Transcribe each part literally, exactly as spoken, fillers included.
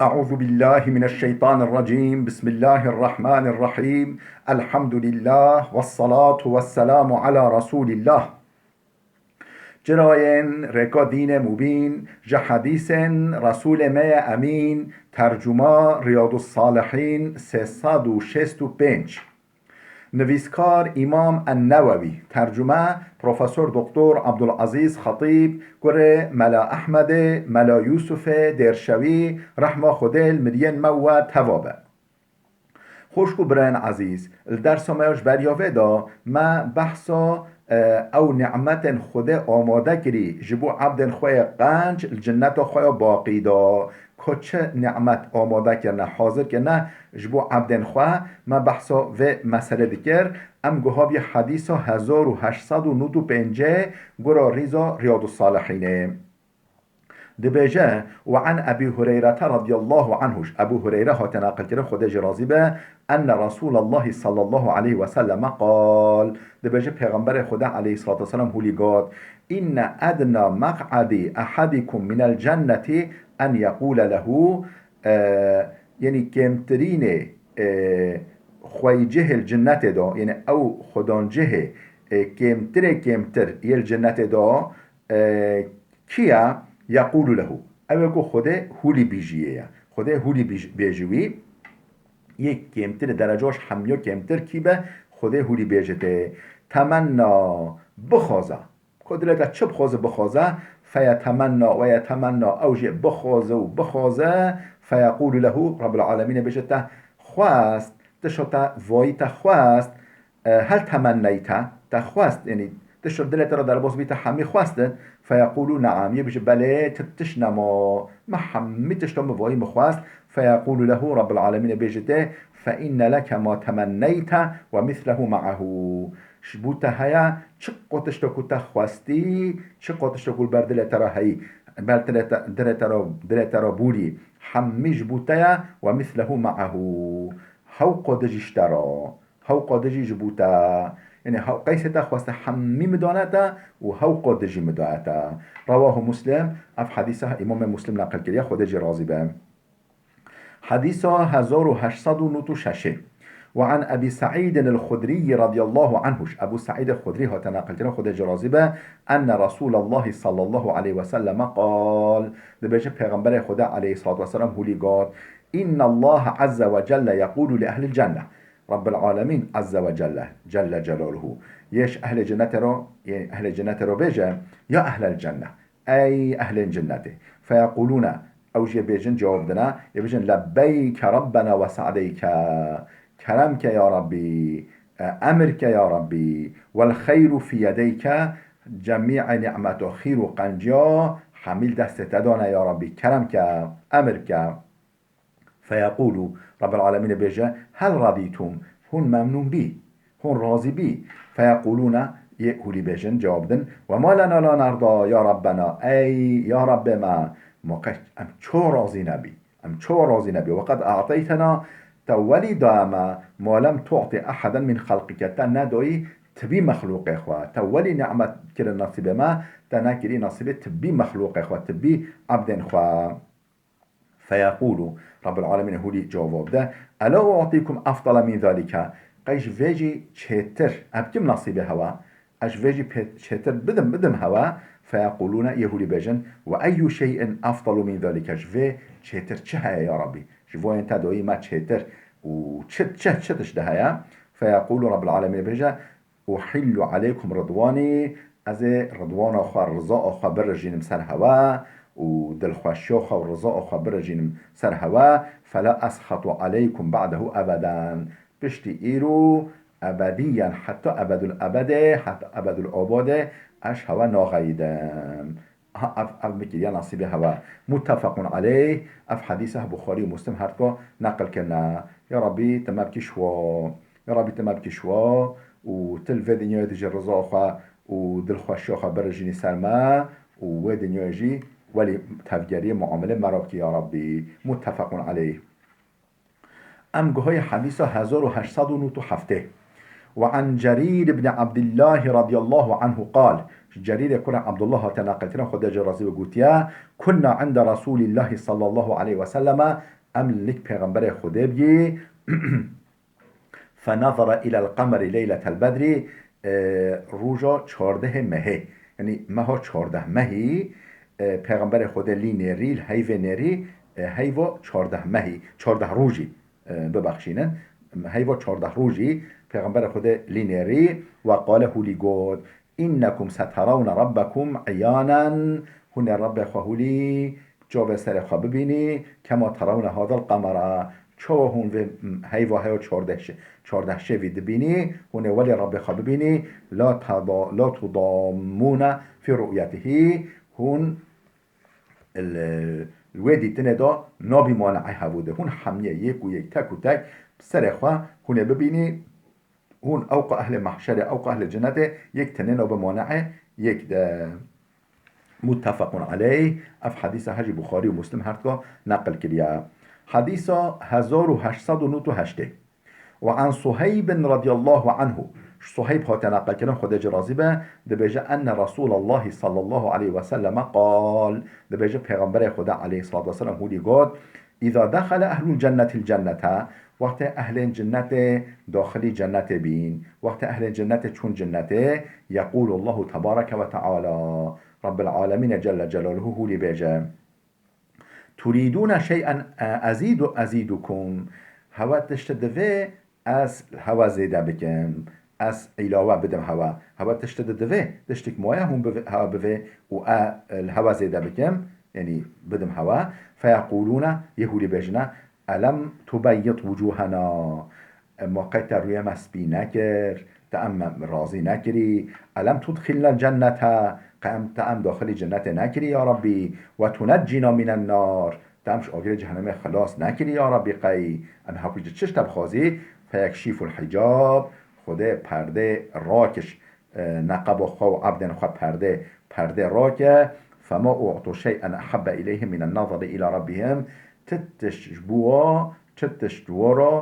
أعوذ بالله من الشيطان الرجيم. بسم الله الرحمن الرحيم. الحمد لله والصلاة والسلام على رسول الله. Çirayên rêka dînê mubîn, ji hedîsên Resûlê me ye Emîn, tercuma Riyadus Salihîn sê sed û şêst û pênc. Nivîskar Îmam En-Newewî, tercume Profesor Doktor Abdulazîz Xetîb, kurê Mela Ehmedê, Mela Yûsufê Dêrşewî, rehma Xwedê li miriyên me we teva be. Xwişk û birayên ezîz, li dersa me ya ji beriya vê de me behsa, e, ew nîmetên Xwedê amade kirî ji bo ebdên xwe yê qenc li cinneta xwe ya baqî de. Ku çi nîmet amade kirine, hazir kirine ji bo ebdên xwe, me behsa vê meselê dikir. Em guha bî hedîsa hezar û heşt sed û nod û pêncê gura rîza Riyadus Salihînê. Dibêje, "Ve an Ebî Hureyrete radiyallahu anhu." Ji Ebû Hureyre hate naqilkirin, Xwedê jî razî be, "Enne Resûlallahî sallallahu aleyhi ve selleme qal." Dibêje, Pêxemberê Xwedê aleyhissalatu vesselam hûlî got, "Inne edna meq'edî ehadikum minel cennetî en yeqûle lehu", e, yenî kêmtirînê, e, xweycihê li cinnetê de, yenî ew xwedancihê, e, kêmtirê kêmtir yê li cinnetê de, e, kî ye? Yeqûlu lehu. Ew ê ku Xwedê hûlî bîjiyê ye. Xwedê hûlî bîj-, bêji wî, yê kêmtir, dereca ji hemiya kêmtir kî be, Xwedê hûlî bêje tê. Temenna, bixwaze. Ku dilê te çi bixwaze, bixwaze. Feyetemenna, weyetemenna, ew jî bixwaze û bixwaze. Feyeqûlu lehu, Rabbil Alemînê bêje te xwest, tişta te vayî te xwest, e, hel temenneyte, te xwest, yanî tişt dilê te re derbas bî, te hemî xwestin, feyeqûlû neam, yê bêje, belê, tu tişt nema, min hemî tişta min vayî min xwest, feyeqûlû lehu, Rabbil Alemînê bêje tê, fe inne leke ma temenneyte ve mislehu me'ehu. Ji bo te heye çi qo tişta ku te xwestî, çi qo tişta ku li ber dilê te re heyî, ber dilê te, dilê te re, dilê te re bûrî, hemî ji bo te ye, ve mislehu me'ehu. Hew qo dijî ji te re. Hew qo dijî ji bo te. Yanî hew qeysê te xweste hemî min dane te û hew qo dijî min daye te. Rewahu Muslim, ev hedîsa Îmamê Muslim neqil kiriye, Xwedê jî razî be. Hedîsa hezar û heşt sed û nod û şeş. Ve an Ebî Seîdin el-Xudrî radiyallahu anhu. Ji Ebû Seîdê Xudrî hate neqil kirin, Xwedê jî razî be, enne Resûlallahî sallallahu aleyhi ve selleme qal. Dibêje Pêxemberê Xwedê aleyhissalatu vesselam hûlî got, Innallaha azze ve celle yeqûlu li ehlil cenne. Rabbil Alemîn Azze ve Celle, Celle Celaluhu, yê ji ehlê cennetê ro, yê ehlê cennetê ro bêje, ya ehlel cenne, ey ehlên cennetê. Feyequlûne, ew jê bêjin, cewab dine, yê bêjin, Lebbeyke Rabbena ve se'deyke. Kerem ke ya Rabbî, e, emir ke ya Rabbî, wel xeyru fî yedeyke, cemî'e nîmeto xîr û qenciya hemî li destê te dane ya Rabbî. Kerem ke, emir ke. Feyeqûlû, Rabbil Alemînê bêje, Hel radîtum, hûn memnûn bî, hûn razî bî? Feyeqûlûne, yê hûlî bêjin, cewab din, Ve ma lena la nerda ya Rabbena, ey ya Rabbê me, ma qe-, em çawa razî nebî, em çawa razî nebî, ve qed a'teytena, te welî daye me, ma lem tu'ti eheden min xelqike, te nedayî tibî mexlûqê xwe, te welî nîmet kirin nesîbê me, te nekirî nesîbê tibî mexlûqê xwe, tibî ebdên xwe. Feyeqûlû, Rabbil Alemîn hûlî cewab de, Ela u'tîkum efdale min zalike, qey ji vê jî çêtir, ev kim nesîbê hewa, ez ji vê jî pê-, çêtir bidim, bidim hewa, feyeqûlûne, yê hûlî bêjin, Ve eyyu şey'in efdalu min zalike, ji vê çêtir çi heye ya Rabbî? Ji vo yên te doyî me çêtir û çi, çi, çi tişt de heye? Feyeqûlû, Rabbil Alemîn bêje, Uhillu aleykum ridwanî, ez ê ridwana xwe, riza xwe birijînim ser hewe û dilxweşiya xwe û riza xwe birijînim ser hewe, fela esxetu aleykum ba'dehu ebeden. Piştî îro ebediyen, heta ebedul ebedê, heta ebedul abadê, ez hewe naxeyidim. Ha, ev, ev min kiriye nasîbê hewe. Muttefaqun aleyh, ev hedîsa Buxarî û Muslim her duka neqil kirine. Ya Rabbî, te me bikî şiwa. Ya Rabbî, te me bikî şiwa û tu li vê dinyayê de jî riza xwe û dilxweşiya xwe birijînî ser me û wê dinyayê jî welî tevgeriyê muamelê me re bikî, ya Rabbî. Muttefaqun aleyh. Em guhayê hedîsa hezar û heşt sed û nod û heftê. Ve an Cerîr ibn Abdillahî radiyallahu anhu qal, Cerîrê kurê Abdullah hate naqilkirin, Xwedê jê razî be, gotiye, "Kunna inde Resûlîllahî sallallahu aleyhi ve selleme", em li lik Pêxemberê Xwedê bî, "fenazara ilel qemeri leyletel bedrî", e, roja çardehê mehê, yanî meha çardeh mehî, e, Pêxemberê Xwedê lî nêrî, li heyvê nêrî, e, heyva çardeh mehî, çardeh rojî, e, bibexşînin, heyva çardeh rojî Pêxemberê Xwedê lî nêrî, "ve qale", hûlî got, "Înnekum seterawne rabbekum îyanen", hûn ê Rabbê xwe hûlî çavê serê xwe bibînî, "kema terawne hadal qemera", çawa hûn vê heyva heya çardeh şe-, çardeh şevî dibînî, hûn ê welê Rabbê xwe bibînî, "la tada-, la tudammûne fî ru'yetihî", hûn li, li wê dîtinê de nabî mane'ê hevû de. Hûn hemiyê yek û yek, tek û tek serê xwe hûn ê bibînî, hûn ewqa ehlê mehşerê, ewqa ehlê cenetê yek tenê nabe mane'ê yek de. Muttefequn aleyh. Ev hedîsa her jî Buxarî û Muslim her duka neqil kiriye. Hedîsa hezar û heşt sed û nod û heştê. Ve an Suheybin radiyallahu anhu. Ji Suheyb hate neqilkirin, Xwedê jê razî be, dibêje, "Enne Resûlallahî sallallahu aleyhi ve selleme qal." Dibêje, Pêxemberê Xwedê aleyhissalatu vesselam hûlî got, "Îza dexele ehlul cennetil cennete", wextê ehlên cinnetê daxilî cennetê bîn, wextê ehlên cinnetê çûn cinnetê, "yeqûlullahu tebareke ve teala", Rabbil alemînê Celle Celaluhu hûlî bêje, "Turîdûne şey'en, e, ezîdu-, ezîdukum." Hewe tiştê divê ez hewe zêde bikim. Ez îlawe bidim hewe. Hewe tiştê di divê, tiştik maye hûn bivê, hewe bivê û e, li hewe zêde bikim. Yanî bidim hewe. "Feyeqûlûne", yê hûlî bêjine, "Elem tubeyyid wucûhena." E, ma qey te rûyê me spî nekir, te em me razî nekirî. "Elem tudxilnel cennete", qey em, te em daxilî cennetê nekirî ya Rabbî. "Ve tuneccîna mînen nar", te em ji agirê cehennemê xilas nekirî ya Rabbî qey. Em hewpî ji çi ji te bixwazî? "Feyekşîful hicab", Xwedê perdê rakiş, e, neqeba xwe û ebdên xwe perdê, perdê rake. "Fema u'tu şey'en ehebbe ileyhim mînen nazari ila rabbihim." Ti tişt ji bo wa, çi tişt ji wa re,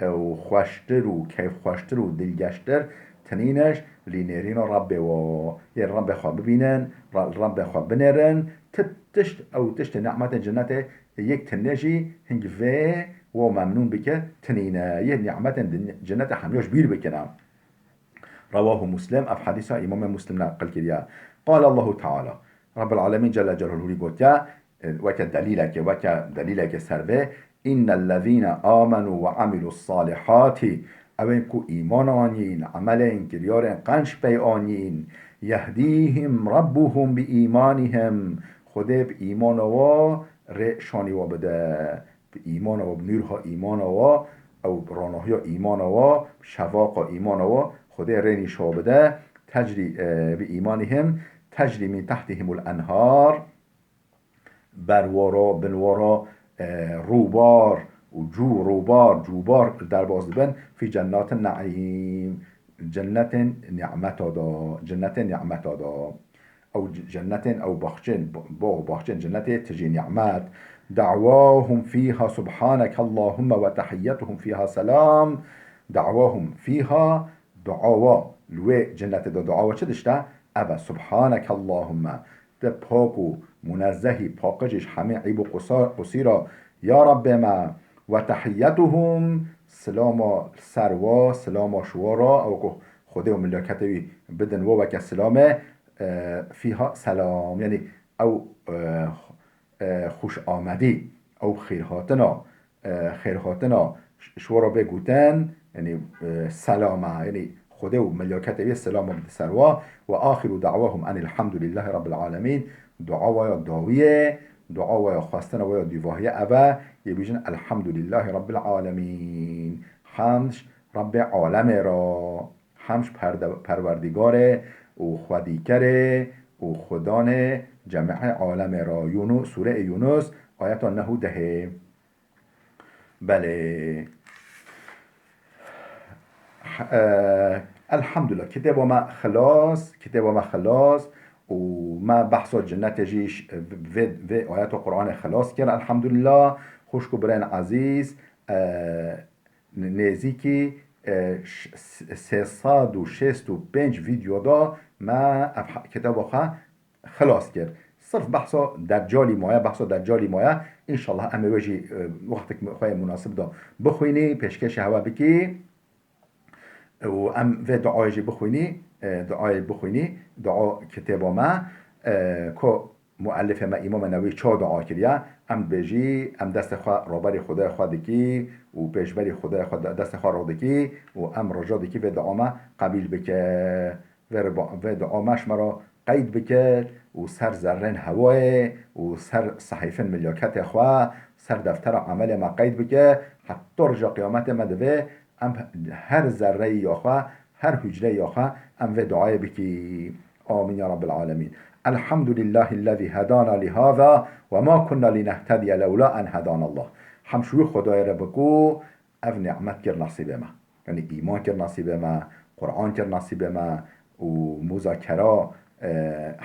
ew xweştir û keyfxweştir û dilgeştir tinîne ji lînêrîna Rebbê wa. Yên Rebbê xwe bibînin, Re-, Rebbê xwe binêrin, ti tişt, ew tiştê nimetên cennetê yek tinê jî hingî vê wa memnûn bike tinîne. Yên nimetên din-, cennetê hemiya ji bîr bikine. Rewahu Muslim, ev hedîsa Îmamê Muslim neqil kiriye. Qale Allahu Teala, Rabbil Alemîn Celle Celaluhu gotiye, e, weke delîleke, weke delîleke ser vê, "Innellezîne amenû ve amilus salihati", ewên ku îman anîn, emelên kiryarên qenc pey anîn, "yehdîhim rabbuhum bi îmanihim", Xwedê bi îmana wa rê şanî wa bide. Bi îmana wa, bi nûrha îmana wa, ew ronahiya îmana wa, bi şevaqa îmana wa, Xwedê rê nîşa bide, tecrî, e, bi îmanihim, tecrî min tehtihimul enhar, ber wara, bin wara, e, rûbar û cû rûbar, cûbar derbas dibin, fî cennatin neîm, cennetên nîmeta da, cennetên nîmeta da. Ew c-, cennetên, ew baxçên, bo-, bo-, baxçên cennetê tijî nîmet. "Da'wahum fîha subhaneke Allahumma ve tehiyyetuhum fîha selam." "Da'wahum fîha", dua wa, li wê cennetê de dua wa çi dişte? Ev e, "Subhaneke Allahumma." Te pak û munezzehî, paqijî ji hemî eyb û qusa-, qusîra, ya Rabbê me. "Ve tehiyyetuhum", silama ser wa, silama ji wa re, ew ku Xwedê û meleketê wî bidin wa weke silamê, e, fîha selam. Yanî ew, e, e, xweş amedî, ew xêrhatina, e, xêrhatina ş-, ji we re bê gotin, yanî, e, selam e. Yanî Xwedê û meleketê wê selama bide ser wa. "Ve axiru da'wahum enil hamdulîllahî rabbil alemîn." Dua wa ya dawiyê, dua wa ya xwestina wa ya dîvahiyê ev e, yê bêjin, "Elhamdulîllahî rabbil alemîn." Hemd ji Rebbê alemê re. Hemd ji perde-, Perwerdîgarê û Xwedîkerê û Xudanê cemîê alemê re. Yûnû-, Sûreyê Yûnus, ayeta neh û dehê. Belê. H-, e, elhamdulillah. Kitêba me xilas, kitêba me xilas û me behsa cinnetê jî ş-, vê, vê ayeta Qur'anê xilas kir, elhamdulillah. Xwişk û birên ezîz, e, Nêzîkî, e, ş-, s-, sê sed û şêst û pênc vîdeo de me ev ha-, kitaba xwe xilas kir. Sirf behsa Deccalî maye, behsa Deccalî maye. Înşallah em ê wê jî, e, wextek xwe yê munasib de bixwînî, pêşkêşê hewe bikî. Û em vê duayê jî bixwînî, e, duayê bixwînî, dua kitêba me, e, ku muellifê me Îmam Newî çawa dua kiriye, em dibêjî, em destê xwe raberî Xwedayê xwe dikî û pêşberî Xwedayê xwe de-, destê xwe ro dikî û em rica dikî vê dua me qebîl bike. Vê riba-, vê dua me ji me re qeyd bike û ser zerrên hewayê û ser sehîfên milyaketê xwe, ser deftera emelê me qeyd bike, heta rija qiyametê me divê em her zerreyî ya xwe, her hucreyî ya xwe em vê duayê bikî. Amîn ya Rabbil Alemîn. Elhamdulillahillezî hedana lihâzâ ve ma kunna linehtediye lewla en hedanallah. Hemd ji wî Xwedayê re be ku ev nîmet kir nesîbê me. Yanî îman kir nesîbê me, Quran kir nesîbê me û muzakera, e,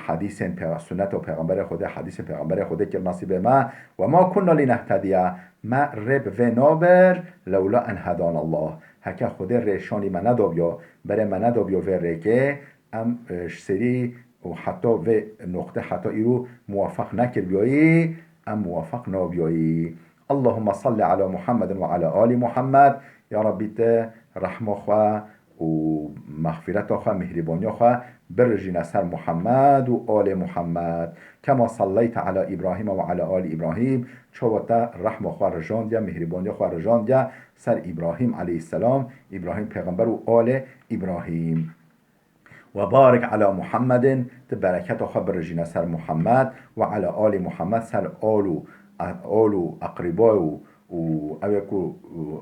hedîsên pe-, sunnet û Pêxemberê Xwedê, hedîsên Pêxemberê Xwedê kir nesîbê me. Ve ma kunna linehtediye, me rê bi vê naber lewla en hedanallah. Heke Xwedê rêşanî me nedabiya, berê me nedabiya vê rêkê, em, e, ji serî û heta vê noqte heta îro muwefeq nekiribiyayî, em muwefeq nabiyayî. Allahümme salli ala Muhammedin ve ala ali Muhammed. Ya Rabbî, te rehma xwe û mexfireta xwe, mihrîbaniya xwe birijîne ser Muhammed û alê Muhammed. Kema salleyte ala Îbrahîme ve ala ali Îbrahîm. Çawa te rehma xwe rijandiye, mihrîbaniya xwe rijandiye ser Îbrahîm aleyhisselam, Îbrahîm pêxember û alê Îbrahîm. Ve barik ala Muhammedin, tu bereketa xwe birijîne ser Muhammed, ve ala ali Muhammed, ser al û, al û eqrîba û, û ew ê ku, û,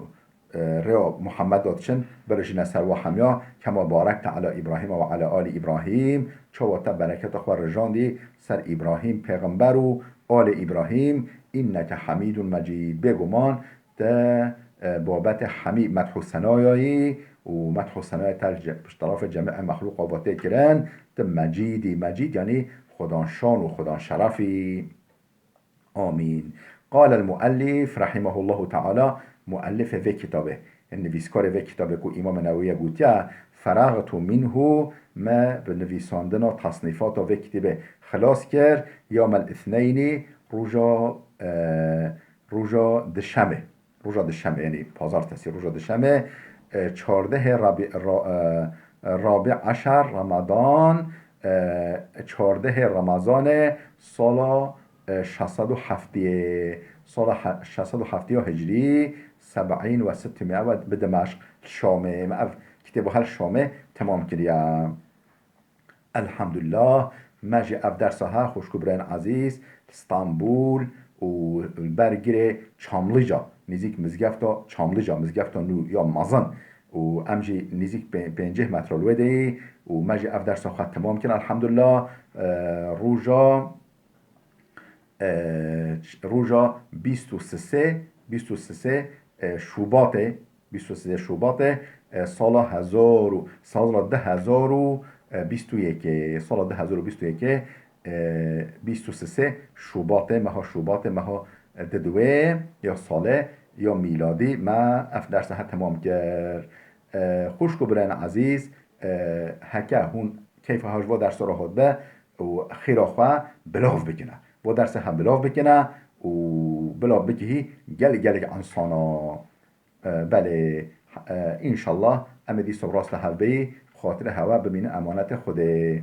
e, rêya Muhammed de diçin, birijîne ser wa hemiya, kema barekte ala Îbrahîm ve ala ali Îbrahîm, çawa te bereketa xwe rijandî ser Îbrahîm pêxember û alê Îbrahîm, inneke hamîdun mecîd. Bêguman, te, e, babetê hemî medh û senayayî û medh û senaya te ji, ji terefê cemî mexlûqa ve tê kirin, tu mecîdî, mecîd yanî xudanşan û xudanşerefî. Amîn. Qale el-muellif rahimehullahu teala, muellifê vê kitabê, yanî nivîskarê vê kitabê ku Îmam Newî ye gotiye, feragtu minhu, me bi nivîsandina tasnîfata vê kitêbê xilas kir, yawmel îsneynî, roja, e, roja dişemê. Roja dişemê, yanî pazartesî, roja dişemê, e, çardehê Rabî-, Ra-, e, Rabî Eşer, Ramadan, e, çardehê Remezanê sala, e, şeş sed û heftê, sala he-, şeş sed û heftê ya Hicriyî, seb'în ve sittî, me ev bi Dimeşq, li Şamê, me ev kitêba hel Şamê temam kiriye. Elhamdulillah, me jî ev dersa he, xwişk û birayên ezîz, li Stenbul û li ber girê Çamlîca, nêzîk mizgefta Çamlîca, mizgefta nû ya mezin û em jî nêzîk pê-, pêncî metre li wê de yî û me jî ev dersa xwe temam kir, elhamdulillah. E, roja, e, roja bîst û sisê, bîst û sisê, e, Şubatê, bîst û sisê Şubatê, e, sala hezar û, sala du hezar û bîst û yekê, sala du hezar û bîst û yekê, e, bîst û sisê Şubatê, meha Şubatê, meha, e, diduwê ya salê ya mîladî me ev dersa he temam kir. E, xwişk û birayên ezîz, e, heke hûn keyfa hev ji va dersa re hatbe û xêra xwe bilav bikine. Va dersa he bilav bikine û bilav bikihî gelek gelek insana. E, belê, e, înşallah em ê dîsa rast li hev bêyî, xatirê hewe bimîne emanetê Xwedê.